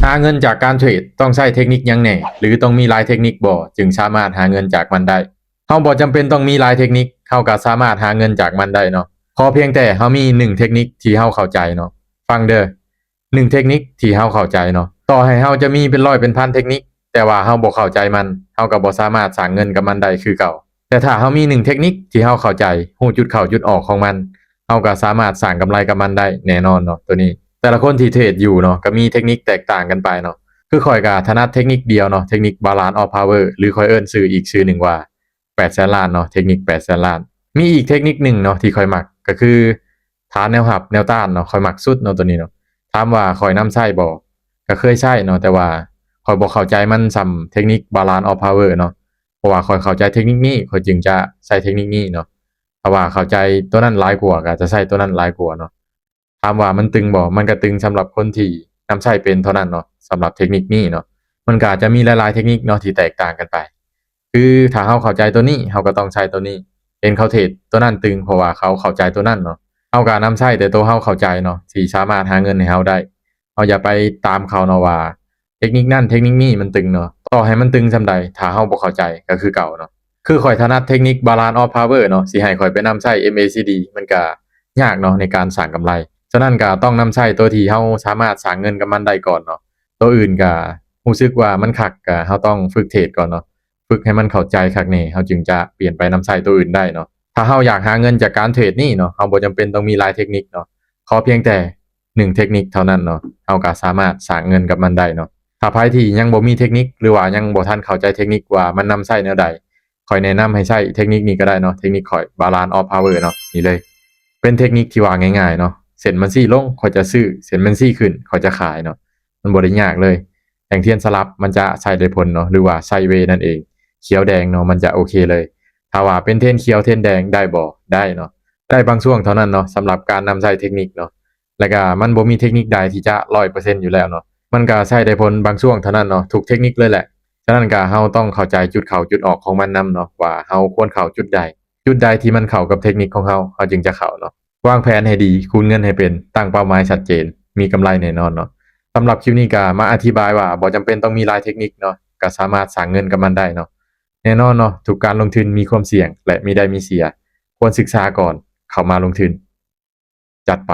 ຫາເງິນຈາກການເທຣດຕ້ອງໃຊ້ເທັກນິກຫຍັງແດ່ ຫຼືຕ້ອງມີຫຼາຍເທັກນິກບໍ່ ຈຶ່ງສາມາດຫາເງິນຈາກມັນໄດ້? ເຮົາບໍ່ຈຳເປັນຕ້ອງມີຫຼາຍເທັກນິກ ເຮົາກໍສາມາດຫາເງິນຈາກມັນໄດ້ເນາະ. ຂໍພຽງແຕ່ເຮົາມີໜຶ່ງເທັກນິກທີ່ເຮົາເຂົ້າໃຈເນາະ. ຟັງເດີ້ ໜຶ່ງເທັກນິກທີ່ເຮົາເຂົ້າໃຈເນາະ. ຕໍ່ໃຫ້ເຮົາຈະມີເປັນຮ້ອຍເປັນພັນເທັກນິກ ແຕ່ວ່າເຮົາບໍ່ເຂົ້າໃຈມັນ ເຮົາກໍບໍ່ສາມາດສ້າງເງິນກັບມັນໄດ້ຄືເກົ່າ. ແຕ່ຖ້າເຮົາມີໜຶ່ງເທັກນິກທີ່ເຮົາເຂົ້າໃຈ ຮູ້ຈຸດເຂົ້າຈຸດອອກຂອງມັນ ເຮົາກໍສາມາດສ້າງກຳໄລກັບມັນໄດ້ແນ່ນອນເນາະ. ໂຕນີ້ ແຕ່ລະຄົນທີ່ເທຣດຢູ່ເນາະ ກໍມີເທັກນິກແຕກຕ່າງກັນໄປເນາະ. ຄືຂ້ອຍກໍຖະໜັດເທັກນິກດຽວເນາະ ເທັກນິກ Balance of Power ຫຼືຂ້ອຍເອີ້ນຊື່ອີກຊື່ໜຶ່ງວ່າ ແປດແສນລ້ານເນາະ ເທັກນິກແປດແສນລ້ານ. ມີອີກເທັກນິກໜຶ່ງເນາະທີ່ຂ້ອຍມັກ ກໍຄືຖານແນວຮັບແນວຕ້ານເນາະ ຂ້ອຍມັກສຸດເນາະ ໂຕນີ້ເນາະ. ຖາມວ່າຂ້ອຍນຳໃຊ້ບໍ່? ກໍເຄີຍໃຊ້ເນາະ ແຕ່ວ່າຂ້ອຍບໍ່ເຂົ້າໃຈມັນສ່ຳເທັກນິກ Balance of Power ເນາະ. ເພາະວ່າຂ້ອຍເຂົ້າໃຈເທັກນິກນີ້ ຂ້ອຍຈຶ່ງຈະໃຊ້ເທັກນິກນີ້ເນາະ. ຖ້າວ່າເຂົ້າໃຈໂຕນັ້ນຫຼາຍກວ່າ ກໍຈະໃຊ້ໂຕນັ້ນຫຼາຍກວ່າເນາະ. ຖາມວ່າມັນຕຶງບໍ່? ມັນກໍຕຶງສຳລັບຄົນທີ່ນຳໃຊ້ເປັນເທົ່ານັ້ນເນາະ. ສຳລັບເທັກນິກນີ້ເນາະ ມັນກໍອາດຈະມີຫຼາຍໆເທັກນິກເນາະທີ່ແຕກຕ່າງກັນໄປ. ຄືຖ້າເຮົາເຂົ້າໃຈໂຕນີ້ ເຮົາກໍຕ້ອງໃຊ້ໂຕນີ້. ເຫັນເຂົາເທຣດໂຕນັ້ນຕຶງ ເພາະວ່າເຂົາເຂົ້າໃຈໂຕນັ້ນເນາະ. ເຮົາກໍນຳໃຊ້ແຕ່ໂຕເຮົາເຂົ້າໃຈເນາະ ທີ່ສາມາດຫາເງິນໃຫ້ເຮົາໄດ້. ເຮົາຢ່າໄປຕາມເຂົາເນາະວ່າເທັກນິກນັ້ນເທັກນິກນີ້ມັນຕຶງເນາະ. ຕໍ່ໃຫ້ມັນຕຶງສ່ຳໃດ ຖ້າເຮົາບໍ່ເຂົ້າໃຈກໍຄືເກົ່າເນາະ. ຄືຂ້ອຍຖະໜັດເທັກນິກ Balance of Power ເນາະ ຊິໃຫ້ຂ້ອຍໄປນຳໃຊ້ MACD ມັນກໍຍາກເນາະໃນການສ້າງກຳໄລ. ສະນັ້ນກໍຕ້ອງນຳໃຊ້ໂຕທີ່ເຮົາສາມາດສ້າງເງິນກັບມັນໄດ້ກ່ອນເນາະ. ໂຕອື່ນກໍຮູ້ສຶກວ່າມັນຄັກ ກໍເຮົາຕ້ອງຝຶກເທຣດກ່ອນເນາະ. ຝຶກໃຫ້ມັນເຂົ້າໃຈຄັກແນ່ ເຮົາຈຶ່ງຈະປ່ຽນໄປນຳໃຊ້ໂຕອື່ນໄດ້ເນາະ. ຖ້າເຮົາຢາກຫາເງິນຈາກການເທຣດນີ້ເນາະ ເຮົາບໍ່ຈຳເປັນຕ້ອງມີຫຼາຍເທັກນິກເນາະ. ຂໍພຽງແຕ່ໜຶ່ງເທັກນິກເທົ່ານັ້ນເນາະ ເຮົາກໍສາມາດສ້າງເງິນກັບມັນໄດ້ເນາະ. ຖ້າໃຜທີ່ຍັງບໍ່ມີເທັກນິກ ຫຼືວ່າຍັງບໍ່ທັນເຂົ້າໃຈເທັກນິກວ່າມັນນຳໃຊ້ແນວໃດ ຂ້ອຍແນະນຳໃຫ້ໃຊ້ເທັກນິກນີ້ກໍໄດ້ເນາະ. ເທັກນິກຂ້ອຍ Balance of Power ເນາະ ນີ້ເລີຍ. ເປັນເທັກນິກທີ່ວ່າງ່າຍໆເນາະ. ເສັ້ນມັນຊີ້ລົງ ຂ້ອຍຈະຊື້, ເສັ້ນມັນຊີ້ຂຶ້ນ ຂ້ອຍຈະຂາຍເນາະ. ມັນບໍ່ໄດ້ຍາກເລີຍ. ແທ່ງທຽນສະຫຼັບມັນຈະໃຊ້ໄດ້ຜົນເນາະ ຫຼືວ່າໄຊເວນັ້ນເອງ ຂຽວແດງເນາະ ມັນຈະໂອເຄເລີຍ. ຖ້າວ່າເປັນເທຣນຂຽວເທຣນແດງໄດ້ບໍ່? ໄດ້ເນາະ. ໄດ້ບາງຊ່ວງເທົ່ານັ້ນເນາະ ສຳລັບການນຳໃຊ້ເທັກນິກເນາະ. ແລ້ວກະມັນບໍ່ມີເທັກນິກໃດທີ່ຈະຮ້ອຍເປີເຊັນຢູ່ແລ້ວເນາະ. ມັນກະໃຊ້ໄດ້ຜົນບາງຊ່ວງເທົ່ານັ້ນເນາະ ທຸກເທັກນິກເລີຍແຫຼະ. ສະນັ້ນກະເຮົາຕ້ອງເຂົ້າໃຈຈຸດເຂົ້າຈຸດອອກຂອງມັນນຳເນາະ ວ່າເຮົາຄວນເຂົ້າຈຸດໃດ. ຈຸດໃດທີ່ມັນເຂົ້າກັບເທັກນິກຂອງເຮົາ ເຮົາຈຶ່ງຈະເຂົ້າເນາະ. ວາງແຜນໃຫ້ດີ, ຄູນເງິນໃຫ້ເປັນ, ຕັ້ງເປົ້າໝາຍຊັດເຈນ, ມີກຳໄລແນ່ນອນເນາະ. ສຳລັບຄລິບນີ້ກະມາອະທິບາຍວ່າບໍ່ຈຳເປັນຕ້ອງມີຫຼາຍເທັກນິກເນາະ, ກະສາມາດສ້າງເງິນກັບມັນໄດ້ເນາະ. ແນ່ນອນເນາະ, ທຸກການລົງທຶນມີຄວາມສ່ຽງ ແລະ ມີໄດ້ມີເສຍ. ຄວນສຶກສາກ່ອນເຂົ້າມາລົງທຶນ. ຈັດໄປ.